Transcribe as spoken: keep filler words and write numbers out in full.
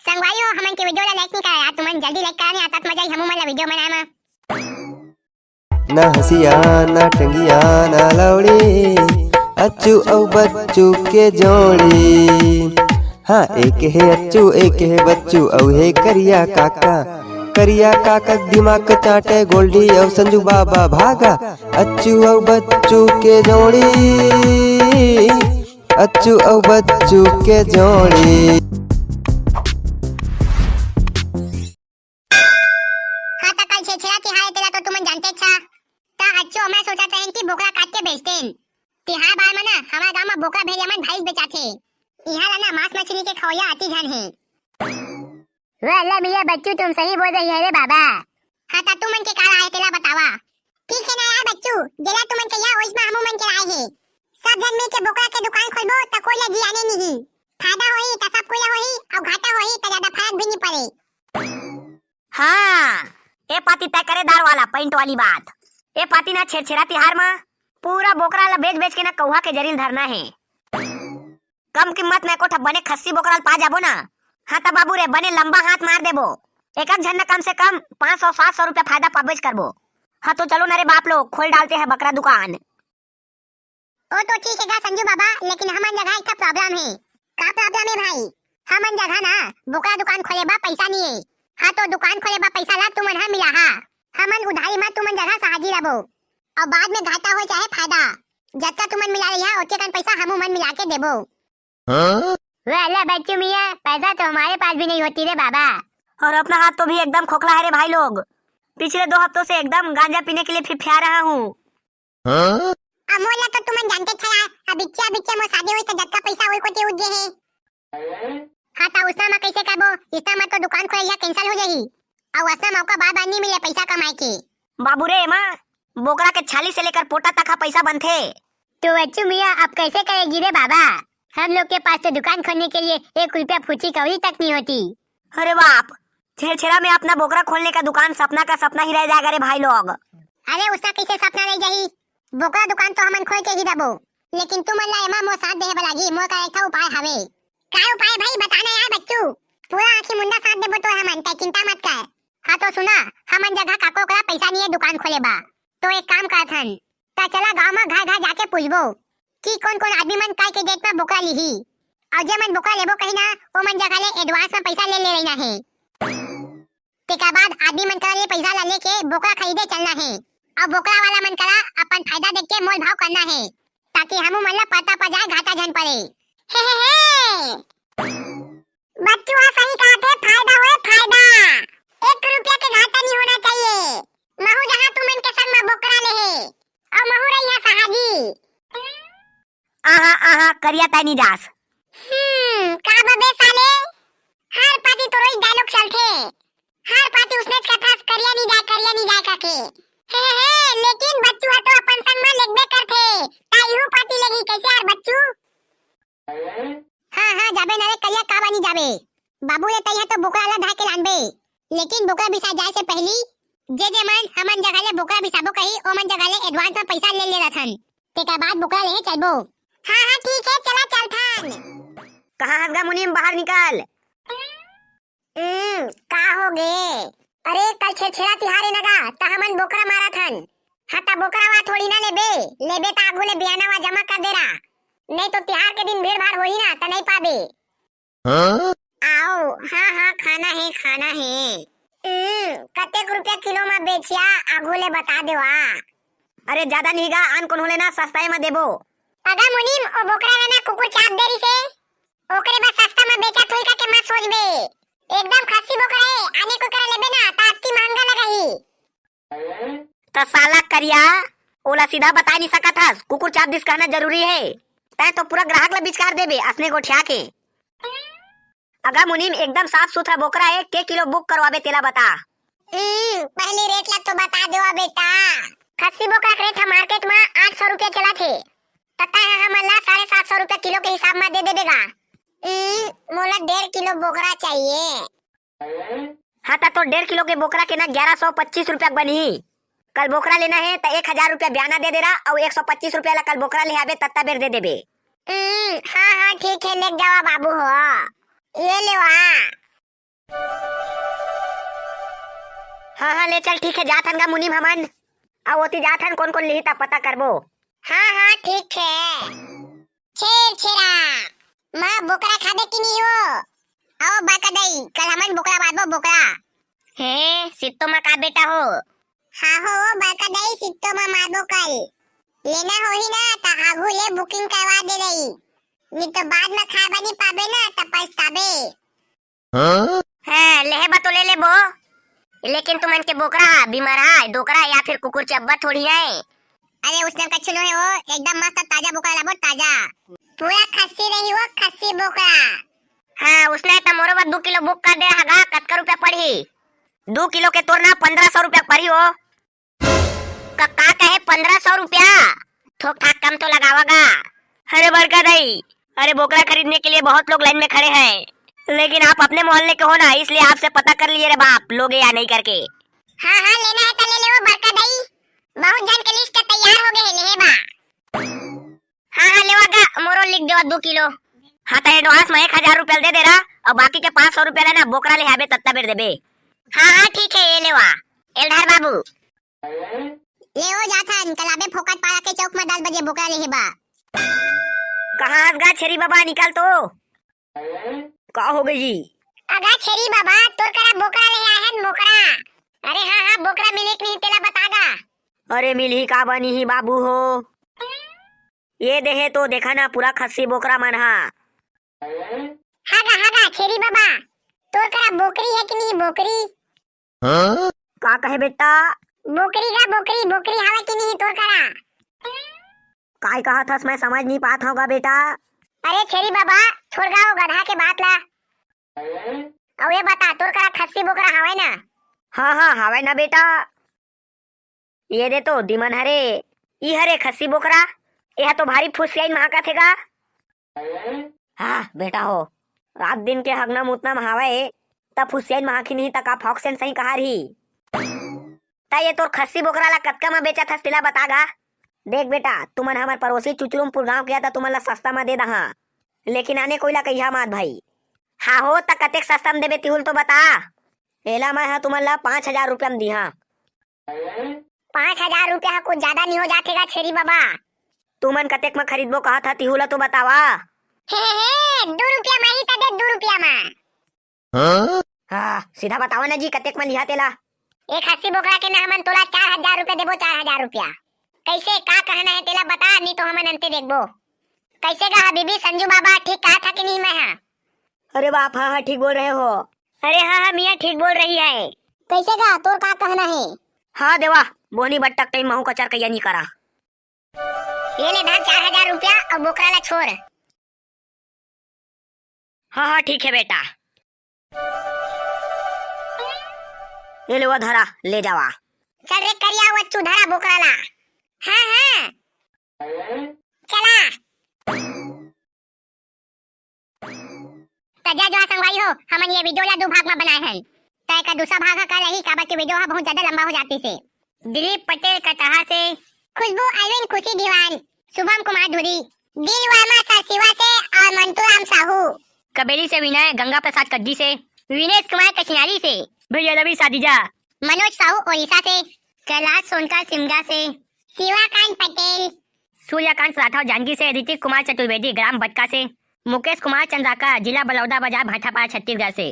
संगवारी हो, हमन के video ला like नहीं करा यार, तुमन जल्दी like करा नहीं, आता मजा आई हमू मन ला video बनाए मा। ना हंसिया, ना टंगिया, ना लौड़ी, अच्छू अउ बच्चू के जोड़ी। हाँ, एक हे अच्छू, एक हे बच्चू, अउ हे करिया काका। करिया काका दिमाग चाटे, गोल्डी अउ संजू बाबा भागा। अच्छू अउ बच्चू के जोड़ी, अच्छू अउ बच्चू के जोड़ी। हाँ, त कल छेरछेरा तिहार हे, तेला तो तुमन जानते छा। त अच्छू अउ मैं सोचत रहेन कि बोकरा काट के बेच देन। तिहार बार मा ना हमर गांव मा बोकरा भेड़िया मन भारी बेचाथे। इहाँ ला ना मांस मछली के खवैया अति झन हे। वो अल्लाह मियाँ बच्चू, तुम सही बोल रही है रे बाबा। हाँ, त तुमन के का राय हे, तेला बतावा। ठीक हे ना यार बच्चू, जेला तुमन चाहिए, ओइस मा हमू मन के राय हे। सब झन मिल के बोकरा के दुकान खोलबो, त कोई ला जियाने नहीं। फायदा होही, त सब कोई ला होही, अउ घाटा होही, त ज्यादा फरक भी नहीं पड़े। हाँ, ए पाती तय करे दार वाला, पैंट वाली बात। ए पाती ना छेरछेरा तिहार मा पूरा बोकरा ला बेच-बेच के ना कौहा के जरी ल धरना हे। कम कीमत में एको ठा बने खस्सी बोकरा ल पा जाबो ना, हाँ त बाबू रे, बने लंबा हाथ मार देबो। एक एक झन ना कम से कम पाँच सौ सात सौ रुपया फायदा पाबेच करबो। हाँ तो चलो ना रे बाप लोग, खोल डालते हैं बकरा दुकान। ओ तो ठीक हे गा संजू बाबा, लेकिन हमन जगह एक ठा problem हे। का problem हे भाई? हमन जगह ना बोकरा दुकान खोले बा पैसा नहीं हे। हाँ तो दुकान खोले बा पैसा ला तुमन हा मिलाहा। हमन उधारी मा तुमन जगह सहाजी रबो। अउ बाद में घाटा हो चाहे फायदा, जतका तुमन मिला रही ओतके कन पैसा हमू मन मिला के देबो। हाँ? वो अल्लाह बच्चू मियाँ, पैसा तो हमारे पास भी नहीं होती रे बाबा। और अपना हाथ तो भी एकदम खोखला है रे भाई लोग। पिछले दो हफ्तों से एकदम गांजा पीने के लिए फिफिया रहा हूँ। हाँ? अ मोला तो तुमन जानते छा, अब बिच्चिया बिच्चिया मोर शादी होई त जतका पैसा होई कोते उठ गे हे। हाँ त उसना मा कैसे करबो? इसना मा तो दुकान खोलैया cancel हो जाही। अउ असना मौका बार बार नहीं मिले पैसा कमाए के। बाबू रे, एमा बोकरा के छाली से लेकर पोटा तक हा पैसा बनथे। तो बच्चू मियाँ, अब कैसे करेगी रे बाबा? हम लोग के पास तो दुकान खोलने के लिए एक रुपया फूटी कौड़ी तक नहीं होती। अरे बाप, छेरछेरा में अपना बोकरा खोलने का दुकान सपना का सपना ही रह जाएगा रे भाई लोग। अरे उसका कैसे सपना रह जाही? बोकरा दुकान तो हमन खोल के ही दबो, लेकिन तुमन ला एमा मोर साथ देहे बर लागही। मोर का एक ठा उपाय हवे। का उपाय भाई, बताना यार बच्चू। पूरा आँखी मुंडा साथ देबो तो हमन, तै चिंता मत कर। हाँ तो सुना, हमन जगह काको करा पैसा नहीं है दुकान खोले बा। तो एक काम करत हन, त चला गाँव मा घर घर जाके पूछबो कि कौन कौन आदमी मन कल के date मा बोकरा लिही, अउ जे मन बोकरा लेबो कही ना, ओ मन जगह ले advance मा पैसा ले ले रहिना हे। तेकर बाद आदमी मन करा ले पैसा ला लेके बोकरा खरीदे चलना हे, अउ बोकरा वाला मन करा अपन फायदा देख के मोल भाव करना हे, ताकि हमू मन ला पता पड़ जाए, घाटा झन पड़े। हे हे हे। बच्चू हा सही कहत हे, फायदा होए फायदा, एक रुपया के घाटा नहीं होना चाहिए। महू जहाँ तुमन के संग मा बोकरा ले हे, अउ महू रही हा सहाजी। आहा आहा, करिया ताय नी जास। हम्म, का बबे साले, हर पाती तोरो ही dialogue चलथे, हर पाती उसनेच कथस, करिया नी जाय, करिया नी जाय कके। हे हे, लेकिन बच्चू हा तो अपन संग मा लेगबे करथे, ता इहू पाती लेगही कैसे यार बच्चू? हाँ, हाँ, जाबे ना रे करिया, का बानी जाबे। बाबू ले तइहा तो बोकरा ला धर के लानबे। लेकिन बोकरा बिसा जाए से पहिली जे जे मन हमन जगह ले बोकरा बिसाबो कही, ओमन जगह ले advance मा पैसा ले ले रथन। तेकर बाद बोकरा लेहे चलबो। हाँ, हाँ, ठीक हे, चला चलथन। कहाँ हस गा मुनीम, बाहर निकल। हम्म, का हो गे? अरे, कल छेरछेरा तिहार हे न गा, त हमन बोकरा मारत हन। हाँ, त बोकरा वा थोड़ी ना लेबे, लेबे त आगू ले बियाना वा जमा कर दे रा। नहीं तो तिहार के दिन भीड़ भाड़ होही ना, त नहीं पाबे। हाँ? आओ, हाँ, हाँ, खाना हे, खाना हे। हम्म, कतेक रुपया किलो मा बेचिया, आगू ले बता देवा। अरे, ज्यादा नहीं गा, आन कोनो ले ना, सस्ताए मा देबो। अगा मुनीम, ओ बोकरा ला ना कुकुर चाब दे रिसे, ओकरे बर सस्ता मा बेचत होही का के मत सोचबे। एकदम खस्सी बोकरा हे, आने कोई करा लेबे ना, त अति महंगा लगाही। त साला करिया, ओला सीधा बता नहीं सकत हस, कुकुर चाब दिस कहना जरूरी हे। तैं तो पूरा ग्राहक ला बिचकार देबे, असने गोठिया के। अगा मुनीम, एकदम साफ सुथरा बोकरा हे, के किलो book करवाबे तेला बता। हम्म, पहली rate ला तो बता देवा बेटा। खस्सी बोकरा के rate ह market मा आठ सौ रुपया चलत हे, त तैं ह हमन ला साढ़े सात सौ रुपया किलो के हिसाब मा दे देबे गा। हम्म, मोला डेढ़ किलो बोकरा चाहिए। हाँ, त तोर डेढ़ किलो के बोकरा के ना ग्यारह सौ पच्चीस रुपया के बनही। कल बोकरा लेना हे, त एक हजार रुपया बियाना दे दे रा, अउ एक सौ पच्चीस रुपया ला कल बोकरा ले आबे, तत्ता बेर दे देबे। हम्म, हाँ, हाँ, ठीक हे, लेग जावा बाबू हो। ये लेवा। हाँ, हाँ, ले चल, ठीक हे, जात हन गा मुनीम हमन। अउ ओती जात हन, कोन कोन लिही त पता करबो। हाँ, हाँ, ठीक हे। छेर छेरा, माँ बोकरा खाबे कि नहीं हो? अउ बड़का दाई, कल हमन बोकरा मारबो, बोकरा। हे, सित्तो माँ का बेटा हो? हाँ हो, बड़का दाई, सित्तो माँ मारबो कल। लेना होही ना, त आघू ले booking करवा दे रही। नहीं तो बाद में खाए बर नहीं पाबे ना, त पछताबे। हाँ? हाँ, लेहे बा तो ले लेबो, लेकिन तुमन के बोकरा, बिमरा, डोकरा या फिर कुकुर चब्बा थोड़ी हे। अरे, उसने कछु नो हे वो, एकदम मस्त ताजा बोकरा लाबो, ताजा। पूरा खस्सी रही वो, खस्सी बोकरा। हाँ, उसने त मोरो बर दू किलो book कर दे हगा, कतका रुपया पड़ही? दू किलो के तोर ना पन्द्रह सौ रुपया पड़ही हो। का, का कहे, पन्द्रह सौ रुपया? थोक थाक कम तो लगावा गा। अरे बड़का दाई, अरे बोकरा खरीदने के लिए बहुत लोग लाइन में खड़े हैं, लेकिन आप अपने मोहल्ले के हो ना, इसलिए आपसे पता कर लिए रे बाप, लोगे या नहीं करके। हाँ, हाँ, लेना हे त ले ले वो बड़का दाई, बहुत जन के list तैयार हो गए हे, लेहे बा। हाँ, हाँ, लेवा गा, मोरो लिख देवा दू किलो। हाँ, त advance में एक हजार रुपया दे दे रहा, अउ बाकी के पाँच सौ रुपया लेना, बोकरा ले आबे तत्ता बेर देबे। हाँ, हाँ, ठीक हे, ये लेवा। एलधार बाबू। ले ओ जाथन, कल आबे फोकट पारा के चौक में दस बजे बोकरा लेहे बा। कहाँ हस गा छेरी बाबा, निकल तो। का हो गई जी? अगा छेरी बाबा, तोर करा बोकरा ले आए हन, बोकरा। अरे हाँ, हाँ, बोकरा मिले कि नहीं, तेला बता गा। अरे मिलही का बनी ही बाबू हो। ये देहे तो देखा ना, पूरा खस्सी बोकरा मन हा। हाँ गा, हाँ गा, छेरी बाबा, तोर करा बोकरी हे कि नहीं, बोकरी? हाँ? का कहे बेटा? बोकरी गा, बोकरी, बोकरी हावे कि नहीं तोर करा? काय कहत हस, मैं समझ नहीं पात हूँ गा बेटा। अरे छेरी बाबा, छोड़ गा वो गधा के बात ला। अउ ये बता, तोर करा खस्सी बोकरा हावे ना? हाँ, हाँ, हावे ना बेटा। ये दे तो दिमन हरे, ई हरे खस्सी बोकरा, एहा तो भारी फुसियाइन महकत हे गा। हाँ बेटा हो, रात दिन के हगना मुतना म हावय, त फुसियाइन महकही नहीं त का फॉक्स एंड सही कहा रही। त ये तोर खस्सी बोकरा ला कतका म बेचत हस तेला बता गा। देख बेटा, तुमन हमर पड़ोसी चुचरुमपुर गांव के आ त तुमन ला सस्ता म दे दहा, लेकिन आने कोई ला कहिया मात भाई। हाँ हो, त कतेक सस्ता म देबे तिहुल तो बता। एला मैं ह तुमन ला पाँच हजार रुपया म दिहा। पाँच हजार रुपया ह कुछ ज्यादा नहीं हो जाथे गा छेरी बाबा? तुमन कतेक म खरीदबो कहत ह, तिहू ला तो बतावा। हे, हे, हे, दू रुपया माही त दे, दू रुपया मा। हाँ? हाँ, सीधा बतावा ना जी, कतेक म लिहा तेला? एक खस्सी बोकरा के ना हमन तोला चार हजार रुपया देबो, चार हजार रुपया। कैसे, का कहना है तेला बता, नहीं तो हमन अंते देखबो। कैसे गा हबीबी, संजू बाबा ठीक कहा था कि नहीं मैं हाँ? अरे बाप, हाँ, हाँ, ठीक बोल रहे हो। अरे हाँ, हाँ, मियाँ ठीक बोल रही है। कैसे गा, तोर का कहना है? हाँ देवा, बोहनी बट्टक तई महू कचर कैया नी करा। ये ले धर चार हजार रुपया अउ बोकरा ला छोड़। हाँ, हाँ, ठीक है बेटा। ये ले वो धरा, ले जावा। चल रे करिया, वो चू धरा बोकरा ला। हाँ, हाँ। चला। त जय जोहार संगवारी हो, हमन ये video ला दू भाग म बनाए हन। त एकर दूसरा भाग ह कल आही, काबर के video ह बहुत ज्यादा लंबा हो जातिस हे। दिलीप पटेल कटहा से, खुशबू अरविंद खुशी दीवान, शुभम कुमार धुरी, दिल वर्मा सरसिवा से और मंटू राम साहू, कबेली से विनय, गंगा प्रसाद कद्दी से, विनेश कुमार कचिनारी से, भैया रवि सादीजा, मनोज साहू ओडिशा से, कैलाश सोनकर सिमगा से, शिवाकांत पटेल, सूर्यकांत राठौर जांजगीर से, ऋतिक कुमार चतुर्वेदी ग्राम बटका से, मुकेश कुमार चंद्राकर जिला बलौदाबाजार भाटापारा छत्तीसगढ़ से।